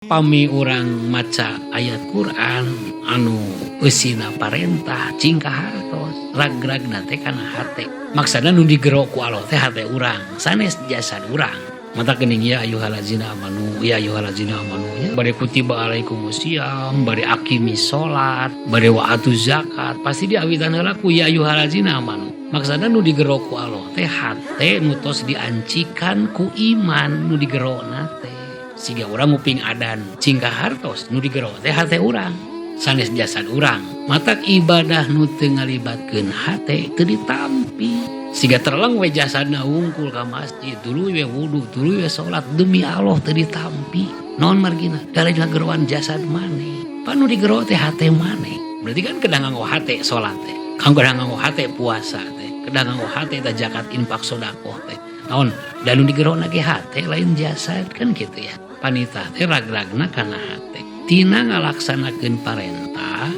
Pami urang maca ayat Quran anu eusina parentah, cing kahartos rag-ragna teh kana hate. Maksana nu digero ku Allah teh hate urang, sanes jasad urang. Mata geuning ya ayyuhallazina amanu, ya ayyuhallazina amanu nya, bade kutiba alaikumusiyam, bade aqimis salat, bade wa atu zakat, pasti diawitan heula ku ya ayyuhallazina amanu. Maksana nu digero ku Allah teh hate nu tos diancikan ku iman nu digerona teh. Siga urang nguping adan, cing kahartos nu digero teh hate urang, sanes jasad urang. Matak ibadah nu teu ngalibatkeun hate teu ditampi. Siga terleng we jasadna wungkul ka masjid, tuluy we wudu, tuluy we salat, demi Allah teu ditampi. Naon margina? Da lain ngageroan jasad maneh. Pan nu digero teh hate maneh. Berarti kan kedah nganggo hate salat teh. Kang kedah nganggo hate puasa teh, kedah nganggo hate teh zakat, infak, sodakoh teh. Naon? Da nu digerona ge hate, lain jasad, kan gitu ya. Panitah teh rag-ragna kana hate. Tina ngalaksanakeun parentah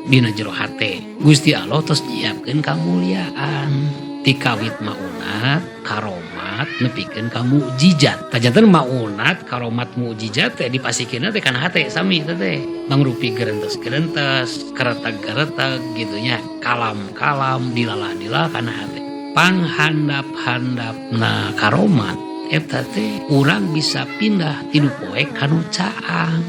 dina jero hate, Gusti Allah tos nyiapkeun kamuliaan. Tikawit maunat, karomat, nepikeun ka mukjizat. Tajanten maunat, karomat, mukjizat teh dipasikeunna teh kana hate sami teh teh. Mangrupi gerentes-gerentes, kereteg-kereteg gitu nya, kalam-kalam, dilalah-dilah kana hate. Panghandap-handapna karomat eta teh urang bisa pindah tinu poek kanu caang.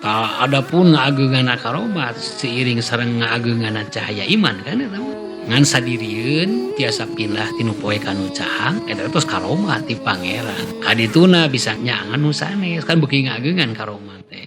Tah, adapun ngaageunganna karomat seiring sareng ngaageunganna cahaya iman kan eta mah. Ngan sadirieun tiasa pindah tinu poek kanu caang eta tos karomat ti Pangeran. Kadituna bisa nyaangan nu sanes kan beuki ngaageungan karomat teh.